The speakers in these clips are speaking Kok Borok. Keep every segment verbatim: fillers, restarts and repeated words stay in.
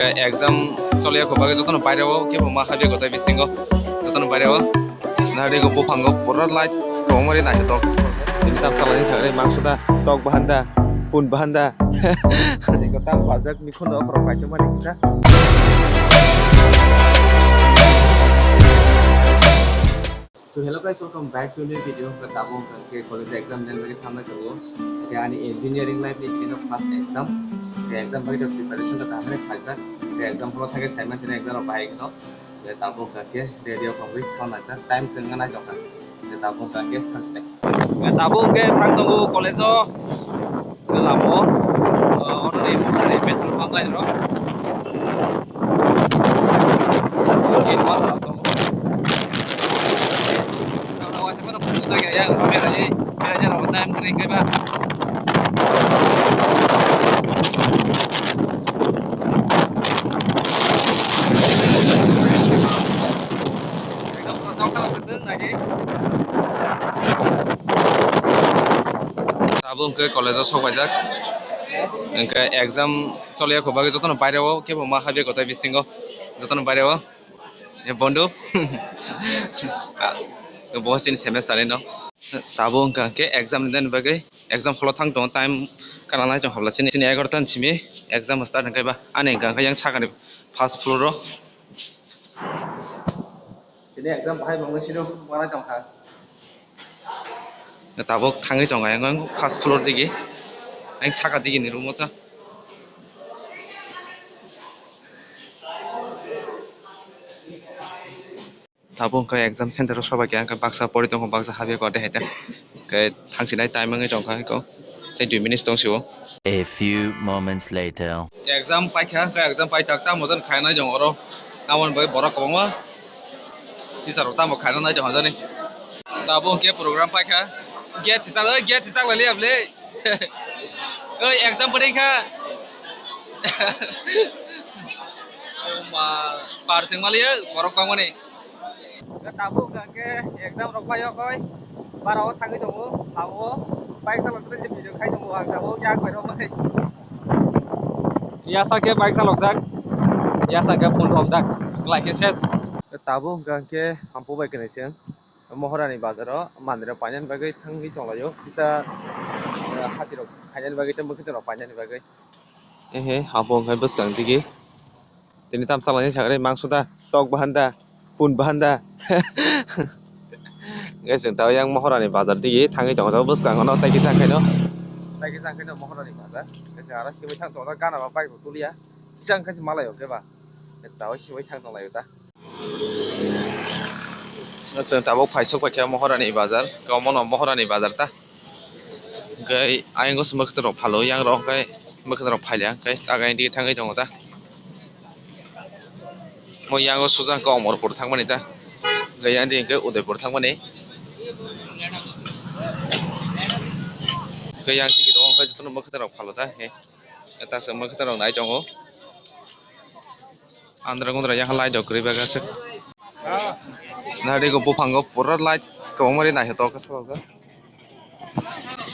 Exam choliya kho bagwi jotono baireo kebo ma habya kotai bisingo jotono baireo. Nari go buphango pura light kwbangma ri naithotok. Tini tam salani sagri mangso da, tok bahan da, pun bahan da. Tini go tam bajak mikhuno okhorok kaichomani kisa. So hello guys, welcome back to new video. Hwnkhe tabuk hwnkha khe college exam ni bagwi thangnai tongo. Hwnkhe ani engineering life ni bini first exam. Hwnkhe exam bagwi preparation khe hamya khlaijak. Hwnkhe exam holo thangwi saiman sini exam rok bahai kheno. Hwnkhe tabuk hwnkha khe ready o thangwi thanglaijak. Time se wngna naijak kha. Hwnkhe tabuk hwnkha khe thangsinai. Hwnkhe tabuk hwnkhe thang tongo college o. Lamo, ah, oroni, oroni petrol pump line rok. Advance rok tongo. Rok waisa phano phunukjak ya, yang rok berai, berai rok time kwrwi khe ba. Ekdom pura dok khala kwchwng nagi. Abo hwnkhe college o sok paijak. Hwnkhe exam choliya kho bagwi jotono baireo kebo ma habya kotai bisingo jotono baireo. E bondu. Bo chini semester ni no. Tabuk hwnkha khe exam ni bagwi exam holo thang tongo time kana nai tong habla chini egarota ni simi exam start hwnkhe ba ani hwnkha khe yang sakani first floor o. Tini exam bahai bo wngwi sino, wngwi tongkha. Tabuk thangwi tongo ayang first floor digi. Ayang saka digi ni room o cha. Tabuk hwnkhe exam center o sobai khe ang khe baksa pori tongo, baksa habya khe de hai de. Khe thangsinai time wngwi tongkha khe tei dui minutes tong sio. A few moments later. Exam paikha, khe exam pai tak tamo jan khainai jong oro. Tamoni bai borok kwbangma teacher rok tamo khaina nai jong hajani. Tabuk hwnkhe program paikha. Gate sichak, gate sichak lai liya bwle. Oi exam pori kha. Oma par seng maliya borok kwbangmani. Tabuk hwnkha khe exam rok pai o koi bara o thangwi tongo, ha o bike salok tei video khai tongo ang tabuk yak bai rok bai. Yasa khe bike salokjak, yasa khe phone romjak, kwlai khe ses. Tabuk hwnkha khe hampu bai kwnwi chwng Mohorani bazar o manwi rok painani bagwi thangwi tonglaio, kisa hati rok khainani bagwi tei mwkhwtwng rok painani bagwi. Ehe, abo wngkha bwskang digi. Tini tam salani sakni mangso da, tok bahan da, pun bahan da. Guys, chwng tao yang Mohorani bazar digi thangwi tongo, bwskango no tei kisa khaino. Tei kisa khaino Mohorani bazar. Guys, aro simi thang tongo, gana ba bike bo tuliya. Kisa wngkha se malaio khe ba. Guys, tao simi thang tonglaio ta. Chwng tabuk phaisok paikha Mohorani bazar, omono Mohorani bazar ta. Hwnkhe ayang o se mwkhwtwng rok phalo, yang rok hwnkhe mwkhwtwng rok phailiya, hwnkhe taga dige thangwi tongo ta. Mo yang o sujak hwnkhe Omorpur thangmani ta, hwnkhe yang dige hwnkhe Udaipur thangmani. Hwnkhe yang dige rok hwnkhe jotono mwkhwtwng rok phalo ta, hwnkhe. Taksa mwkhwtwng rok nai tongo. Andra gundra yang light rok kwrwi bagwi aswk. Nari go buphango pura light kwbangma ri naithotok khe.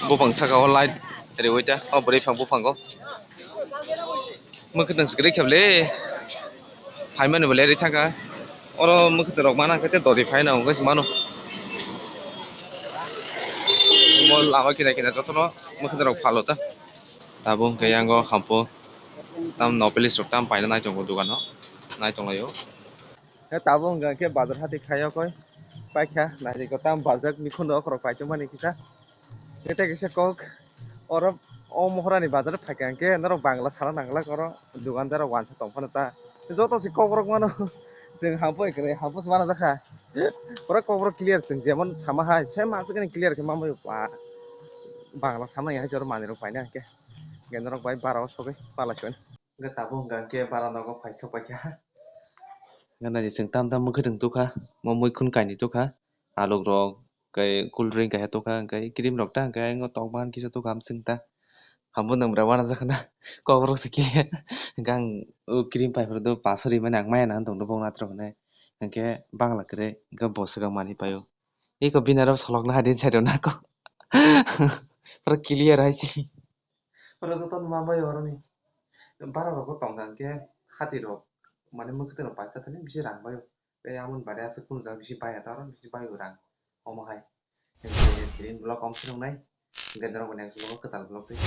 Buphang saka o light riwi ta o bwrwi phang buphango. Mwkhwtwng se kwrwi khe le. Phaimani bo lerwi thangkha. Oro mwkhwtwng rok mana khe tei dodi phaina hwnkhe se mano. Mo lama kina kina jotono mwkhwtwng rok phalo ta. Tabuk hwnkhe yango hampu tam nopelis rok tam paina naitongo dogano, naitonglaio. Hwnkhe tabuk hwnkhe bazar hati khaio koi paikha nairikgo tam bajak mikhuno okhorok paitongmani kisa. Tei kaisa kok oro o Mohorani bazar phaikha hwnkhe norok Bangla sana nangla oro dukandar rok wansa tongphano ta. Joto se kokrok mano. Chwng hampu hai kwrwi, hampu se manajakha. Pura kokrok clear chwng jemon sama hai, same aswk ani clear khe manwi ba. Bangla sama hai se oro manwi rok paina hwnkhe. Hwnkhe norok bai bara o sogwi palaisoi. Hwnkhe tabuk hwnkha hwnkhe bara nogo phaisok paikha. Hwnkhe naidi chwng tam tam mwkhwtwng tukha, mo muikhun kainwi tukha. Aluk rok, tei cool drink kaisa tukha, hwnkhe cream rok ta, hwnkhe ayang o tok bahan kisa tukha, hamswk ta. Hamo nwng bwrwi uanajakna, kokrok se khe, hwnkhe ang o cream pai phuru do paso rimani ang maya nang tongdo bongni atrok hinwi, hwnkhe bangla kwrwi, hwnkhe bo swkang manwi paio. Eko bini aro solokna hai din side o nako. Pura clear hai se. Oro joto numa bai oroni. Bara rok bo tongkha hwnkhe khati rok mane mwkhwtwng rok paisa thani bisi rang bai o. Tei amoni baade aswk kunu jaga bisi bai ya ta oro bisi bai o rang omo hai. Green block om sinong nai. Hingke norok bo next block o kwtal block tei.